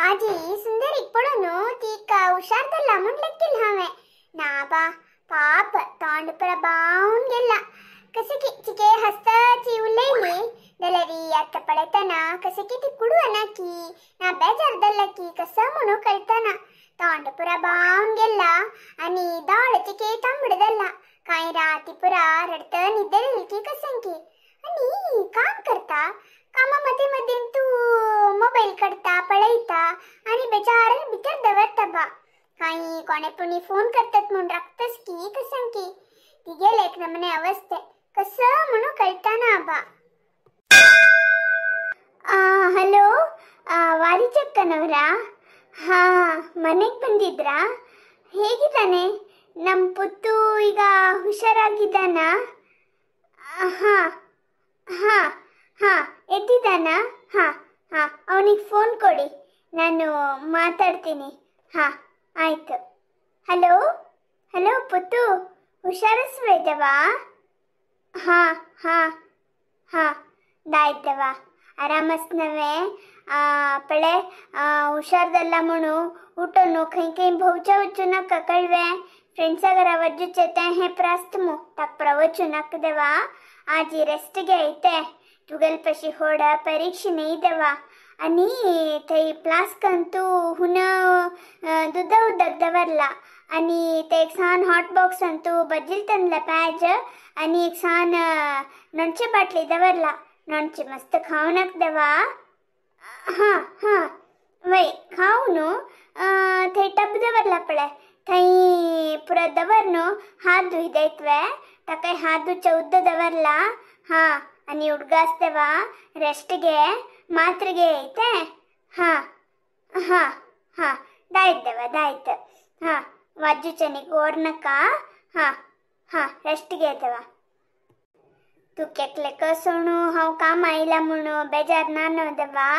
आजी सुंदरीक पळोवन तिका हुशार जाल्ला म्हूण लेखील हांवें. ना बा पाप तोंड पुरा बावन गेला. कशें की चिके हसताची उलयली जाल्यार आतां पळयतना कशें की ती कुडवना की ना बेजार जाल्ला की कसो म्हणून कळटना. तोंड पुरा बावन गेला आनी दोळे चिके तांबडे जाल्ला. कांय राती पुरा रडत न्हिदेली की कशें की. आनी काम करता कामा मदीं मदीं तूं मोबायल काडटा पळयता आनी बेजारान भितर दवरता बा. कांय कोणे पुणी फोन करतात म्हूण राखतस की कशें की. तिगेले एक नमने अवस्थे कसं म्हणून कळटा ना बा. ಹಲೋ ವಾರಿಚಕ್ಕನವರಾ? ಹಾಂ, ಮನೆಗೆ ಬಂದಿದ್ರಾ? ಹೇಗಿದ್ದಾನೆ ನಮ್ಮ ಪುತ್ತು? ಈಗ ಹುಷಾರಾಗಿದ್ದಾನಾ? ಹಾಂ ಹಾಂ ಹಾಂ, ಎದ್ದಿದ್ದಾನಾ? ಹಾಂ ಹಾಂ, ಅವನಿಗೆ ಫೋನ್ ಕೊಡಿ, ನಾನು ಮಾತಾಡ್ತೀನಿ. ಹಾಂ ಆಯಿತು. ಹಲೋ ಹಲೋ ಪುತ್ತು, ಹುಷಾರಸ್ವೇದವಾ? ಹಾಂ ಹಾಂ ಹಾಂ, ದಾಯ್ತವ ಆರಾಮಸ್ನವೇ. ಪಳೆ ಹುಷಾರ್ದಲ್ಲ म्हणू उठोನು खंय खंय भोवच्या वचू नाका कळवे. फ्रेंड्सा घरा वचूचे तें हें प्रास्त मू ताका पुरा वचूं नाका देवा. आजी रेस्ट घेयते तुगेले पशी होड परीक्षा न्ही देवा. आनी थंय प्लास्कान तूं हुन दुदा उदक दवरला आनी ते एक सान हॉट बॉक्सान तूं बजील तनला प्याज आनी एक सान लोणचे बाटली दवरला. लोणचें मस्त खावं नाका देवा. हां हां वय खाव न्हू. थंय टब दवरला पळय, थंय पुरा दवर न्हू हात धुयताय तुवें, ताका हात धुवचें उदक दवरला. हां आनी उडगास देवा, रेस्ट घे, मात्र घे तें. हां हां हां, दायत देवा दायत. हां वाजूचें न्ही गोर नाका. हां हां रेस्ट घे देवा. तूं केकले कसो हांव काम आयला म्हणून बेजार ना न्हू देवा.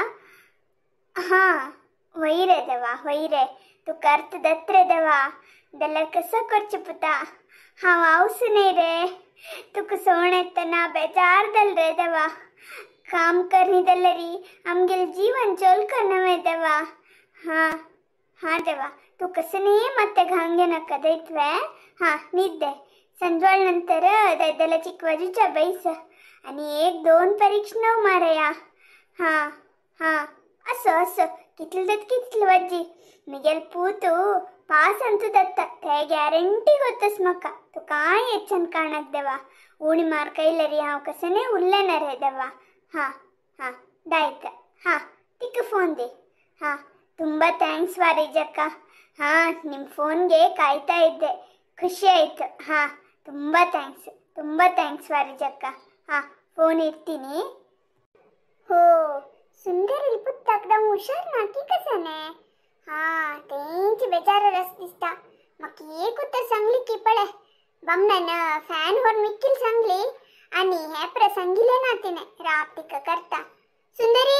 हां वय रे देवा, वय रे, तूं कर्त दत्त रे देवा. जाल्यार कसो करचें पुता, हांव आवस न्ही रे. तुका सोण येतना बेजार जाल रे देवा. काम करनी जाल्यार आमगेलें जीवन चोलको नवें देवा. हां हां देवा, तूं कसं न्ही मात्तें घाम घेनाका दयतवे. हां न्हिद. संजवाळ नंतर दायदला चिकवाजूच्या बैस आनी एक दोन परीक्षा णव मारया. हां हां असो असो कितले जाता कितले वाजी मिगेल पूत पास अंतू जाता ते गॅरंटी गोतस म्हाका. तूं कांय येच्छन काणाक देवा. उणी मार्क येयल्यार हांव कशें न्ही उरलें ना रे देवा. हां हां दायत. हां तिका फोन दी. ಹಾಂ ತುಂಬ thanks ವಾರಿಜಕ್ಕ. ಹಾಂ ನಿಮ್ಮ ಫೋನ್ಗೆ ಕಾಯ್ತಾ ಇದ್ದೆ, ಖುಷಿ ಆಯಿತು. ಹಾಂ ತುಂಬ thanks, ತುಂಬ thanks ವಾರಿಜಕ್ಕ. ಹಾಂ ಫೋನ್ ಇಡ್ತೀನಿ. हो सुंदरी पुत्ताक हुशार ना की कसाने. हां तेंची बेजार रस दिसता. म्हाका एक उतर सांगली की पळय बामणान फॅन व्हरून मिक्कील सांगली आनी हें प्रसंगिलें ना तिणें. राब तिका करता. सुंदरी,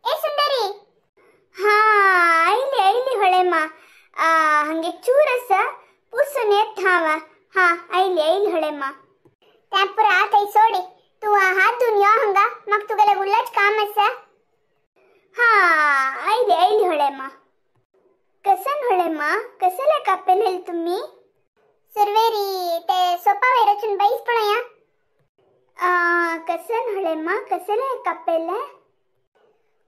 ए सुंदरी. हां आयली आयली होळेमा. हांगे चूर आसा पुसून येता हांव. हां आयली आयली होळेमा. तें पुरा थंय सोडी, तूं हात धुवन यो हांगा, म्हाका तुगेलें उल्लाच काम आसा. हां आयली आयली होळेमा. कसन होळेमा, कसले कापेलेल तुमी? सुरवेरी ते सोपा वयर वचून बैस पळया. कसन होळेमा, कसले कापेले?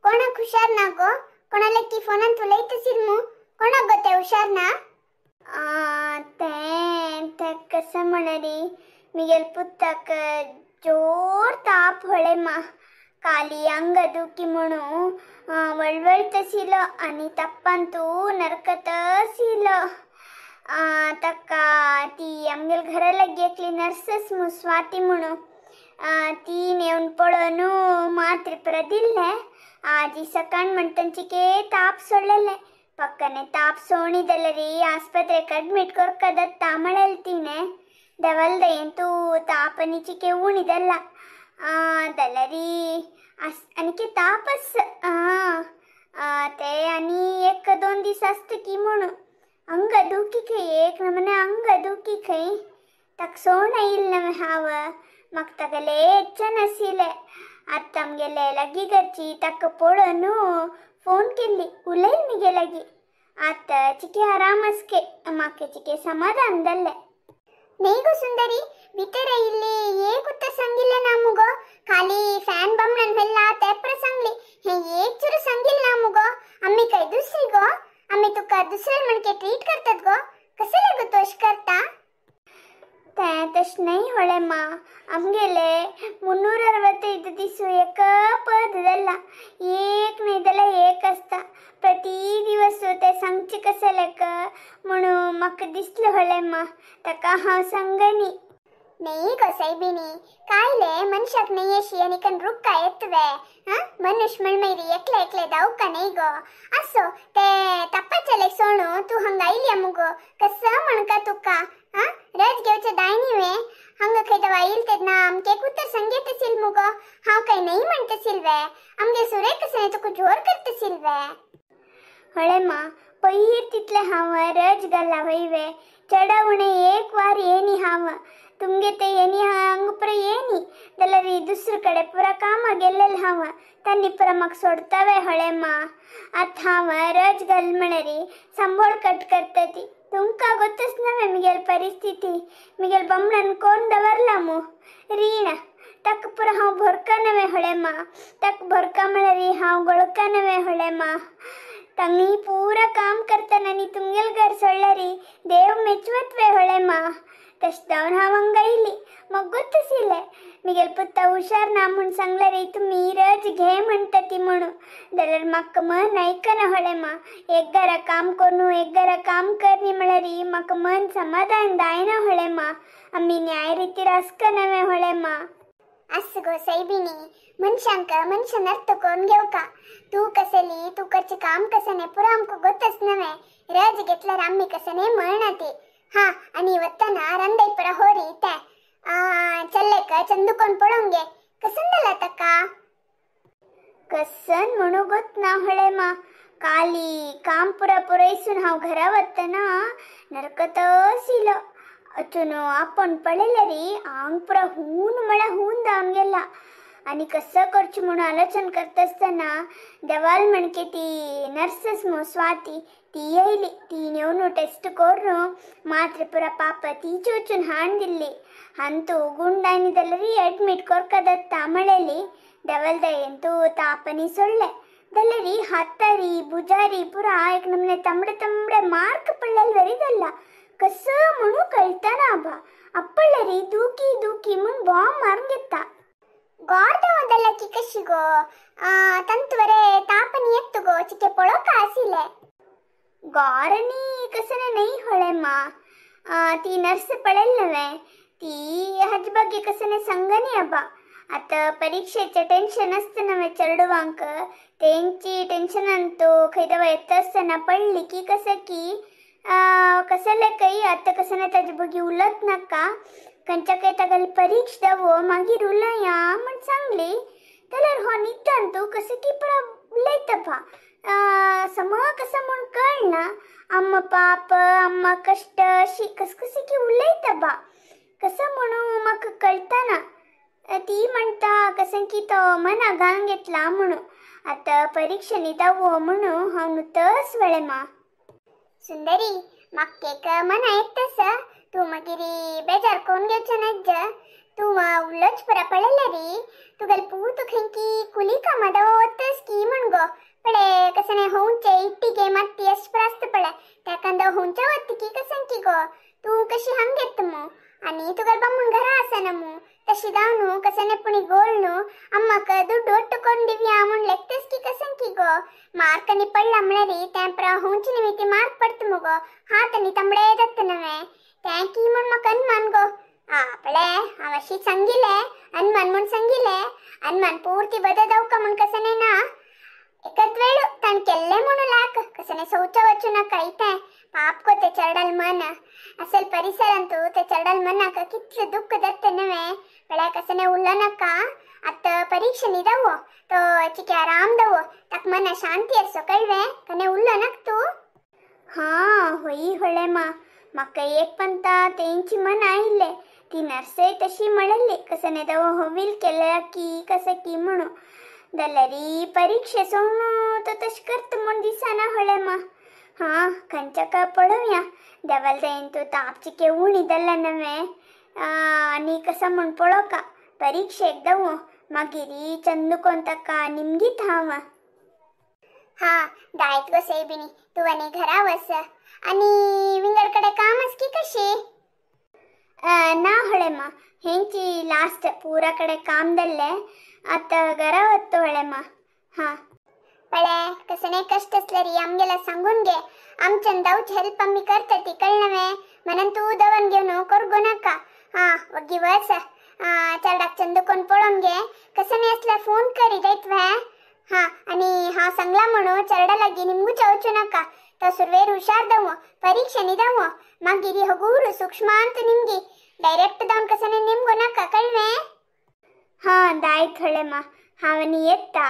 कोणाक हुशार ना गो? कोणाले की फोनांत उलयता सिरमू? कोणाक गो तें हुशार ना? तें तें कशें म्हणरी, मिगेल पुताक जोर ताप होळेमा. काली अंग दुखी म्हणून वळवळतशिलो आनी तापांतू नरकतशिलो. ताका ती आमगेले घरा लागीं एकली नर्सस मू स्वाती म्हणून, ती येवन पळोवन मात्रे परत दिल्लें. आजी सकाळ म्हणटन चिके ताप सोडलेलें. पक्कने ताप सोणी जाल्यार आस्पत्रेक अडमीट कोरका दत्ता म्हणलें तिणें. देवलदयेन तूं ताप आनी चिके उणी जाल्ला जाल्यार आनीक तापस ते आनी एक दोन दीस आसता की म्हणून अंग दुखी खंय, एक नमने अंग दुखी खंय. ताका सोण आयिल्लें नवें हांव. म्हाका तागेलें येच्चें नाशिल्लें. आतां आमगेले लागीं घरची ताका पळोवन फोन केल्ली उलयल मिगे लागी आतां चिके आराम आसके म्हाका चिके समाधान जाल्लें. न्ही गो सुंदरी भितर आयिल्ली एक उत्तर सांगिल्लें ना मुगो खाली फॅन बमणान व्हेल्ला तें पुरो सांगली हें एक चुरू सांगिल्लें ना मुगो. आमी काय दुसरी गो आमी तुका दुसरे म्हणके ट्रीट करतात गो कसले गो तूं अशें करता. तें तशें न्हय होळें मां आमगेले 365 दीस एक पद जालां एक न्हय जाल्यार एक आसता प्रति दिवस तें सांगचें कशें लेक म्हणून म्हाका दिसलें होळें मां ताका हांव सांगनी. न्हय गो सायबिणी कायले मनशाक न्हय अशी आनी कन रुक्का येतवे हां मनुष्य म्हण मागीर एकले एकले धांवका न्हय गो. आसो ते तापाचेलेक सोणू तूं हांगा आयल्या मुगो कसो म्हणका तुका हां रज घेवचें दाय न्ही वे हांगा खंय दवा आयल तेन्ना आमकां एक उतर सांगयत आशिल्लें मुगो हांव काय न्हय म्हणटा आशिल्लें वे आमगे सुरेख कशें तुका जोर करता आशिल्लें वे. हळे मां पयर तितलें हांव रज घाला वय वे चडा उणें एक वार येनी हांव तुमगे ते येनी हांगा पुरो येनी जाल्यार दुसरे कडेन पुरा कामाक गेल्लें हांव तांणी पुरो म्हाका सोडटा वे हळे मां. आतां हांव रज घाल म्हळ्यार सांबोळ कट करता ती तुमकां गोतच नव्हे मिगेल परिस्थिती मिगेल बमणान कोण दवरला मू रीण ताका पुरो हांव भरका नव्हे हळे मां ताका भरका म्हळ्यार हांव गोळका नव्हे हळे मां. तांणी पुरा काम करतना आनी तुमगेल घर सोडल्यार देव मेचवत वे हळे मां. तशें जावन हांव हांगा आयली म्हाका गोत आशिल्लें मिगेल पुता हुशार ना म्हूण सांगल्यार तुमी रज घे म्हणटा ती म्हणून जाल्यार म्हाका मन आयकना हळे मां. एक घरा काम करून एक घरा काम करनी म्हळ्यार म्हाका मन समाधान जायना हळे मां. आमी न्याय रितीर आसका नव्हे हळे मां. आस गो सायबिणी मनशांक मनशान अर्थ करून घेवका तूं कसली तूं करचें काम कशें न्ही पुरो आमकां गोतच नव्हे रज घेतल्यार आमी कशें न्ही म्हणना ती. हां आनी वतना रांदय पुरो होरी तें चल्लेक चंदू कोण पळोवंक गे कसन जाला ताका कसन म्हणू गोत ना हळे मां. काली काम पुरा पुरयसून हांव घरा वतना नरकत आशिल्लो अचून आपूण पळयल्यार आंग पुरा हून म्हळ्यार हून जावन गेला आनी कसं करचें म्हणून आलोचन करता आसतना देवाल म्हणके ती नर्सस मू स्वाती ती येयली ती येवन टेस्ट करून मात्र पुरा पाप तीच वचून हाण दिल्ली अंतू गुंडायनी जाल्यार एडमीट कोरका दत्ता म्हणलेली देवाल दयेन तूं तापनी सोडलें जाल्यार हातारी भुजारी पुरा एक नमने तांबडे तांबडे मार्क पडलेले वरी जाल्ला कसं म्हणून कळतना आबा आपल्यारी दुखी दुखी म्हूण बॉम्ब मारून घेता. गोर जाल्या की कशी गो तंतवरे तापनी येत गो चिके पळोवका आशिल्लें. गोरनी कसं न्हय हळे मां ती नर्स पळयलें नव्हे ती हाजे ಬಗ್ಗೆ कसं सांगनी आबा. आतां परिक्षेचें टेन्शन आसता नव्हे चेडवांक तेंची टेन्शनान तो खंय दवा येता आसतना पडली की कसं की कसले काही आतां कसं ना ताजे बगी उलत नाका खंयच्या काय तागेली परीक्षा दवो मागीर उलया म्हूण सांगली जाल्यार हो निदान तूं कसं की पुरो उलयता पा सम कसं म्हूण कळना अम्मा पाप अम्मा कश्ट अशी कसकशी की उलयता बा कसं म्हणून म्हाका कळतना. ती म्हणटा कसं की तो मना घालून घेतला म्हणून आतां परिक्षेनी दवो म्हणून हांव नुतच वेळे मां. सुंदरी म्हाका एक मना येत आसा तूं मागीर बेजार करून घेवचें नाज्ज तूं उलोच पुरा पळयल्यार तुगेले पूत खंय की कुली कामां दवो वतस की म्हण गो पळय कसं न्ही होवचे इट्टी गे मात्ती अशें पुरो आसता पळय ताका दव होवचे वता की कसं की गो तूं कशी हांग घेता मू आनी तुगेले बामूण घरा आसना मू तशी जावन कसं न्ही पुणी गोळ न्हू अम्माक दुड्ड ಒಟ್ಟು करून दिवया म्हूण लेखतस की कसं की गो मार्क आनी पडला म्हळ्यार तें पुरो होवचे निमित्त मार्क पडटा मुगो हात आनी तांबडे जाता नव्हे तें की म्हूण म्हाका अनमान गो. आ पळय हांव अशी सांगिल्लें अनमान म्हूण सांगिल्लें अनमान पुर्ती बदल जावका म्हूण कसं न्ही ना एकत वेळ ताणें केल्लें म्हणून लाक कसं न्ही सोवचें वचूं नाका इतें पाप गो ते चेरडाल मन असल परिसरांतू ते चेरडाल मनाक कितलें दुख्ख जाता नव्हे पळय कसं न्ही उलो नाका आतां परीक्षेनी दवो तो चिके आराम दवो ताका मना शांती आसो कळ्ळें कने उलो नाका तूं. हां होय होळे मां म्हाका एक पंता तेंची मन आयिल्लें ती नर्सय तशी म्हणिल्ली कसं न्ही दवो होवील केल्या की कसं की म्हणून जाल्यार परीक्षे सोडून तो तशें करता म्हूण दिसना होळेमा. हां खंयच्या पळोवया देवाल दयेन तूं तापचिके उणी जाल्ले नवे आनी कसा म्हूण पळोवका परीक्षेक दवो मागीर चंदू कोण ताका निमगीत हांव. हां दायत गो सैबिणी तूं आनी घरा वस. आनी विंगड कडेन काम आस की कशी? ना होळेमा हेंची लास्ट पूरा कडेन काम जाल्लें आतां घरा वता होळेमा. हां पळे कसणे कष्ट असले आमगेला सांगून घे, आमच्यान जावची हेल्प आमी करता ती कळ्ळें म्हणून तूं दवन घेवन करगो नाका. हां वग्गी वच चेरडाक चंदू कोण पळोवन घे, कसणे असल्यार फोन करी जायत वे. हां आनी हांव सांगलां म्हणून चेरडा लागीं निमगूच वचूं नाका, तो सुरवेर हुशार दवो परीक्षेनी दवो मागीर हगूर सूक्ष्मांत निमगी डायरेक्ट जावन कसणे निमगो नाका कळ्ळें? हां दायत होळेमा हांव आनी येता.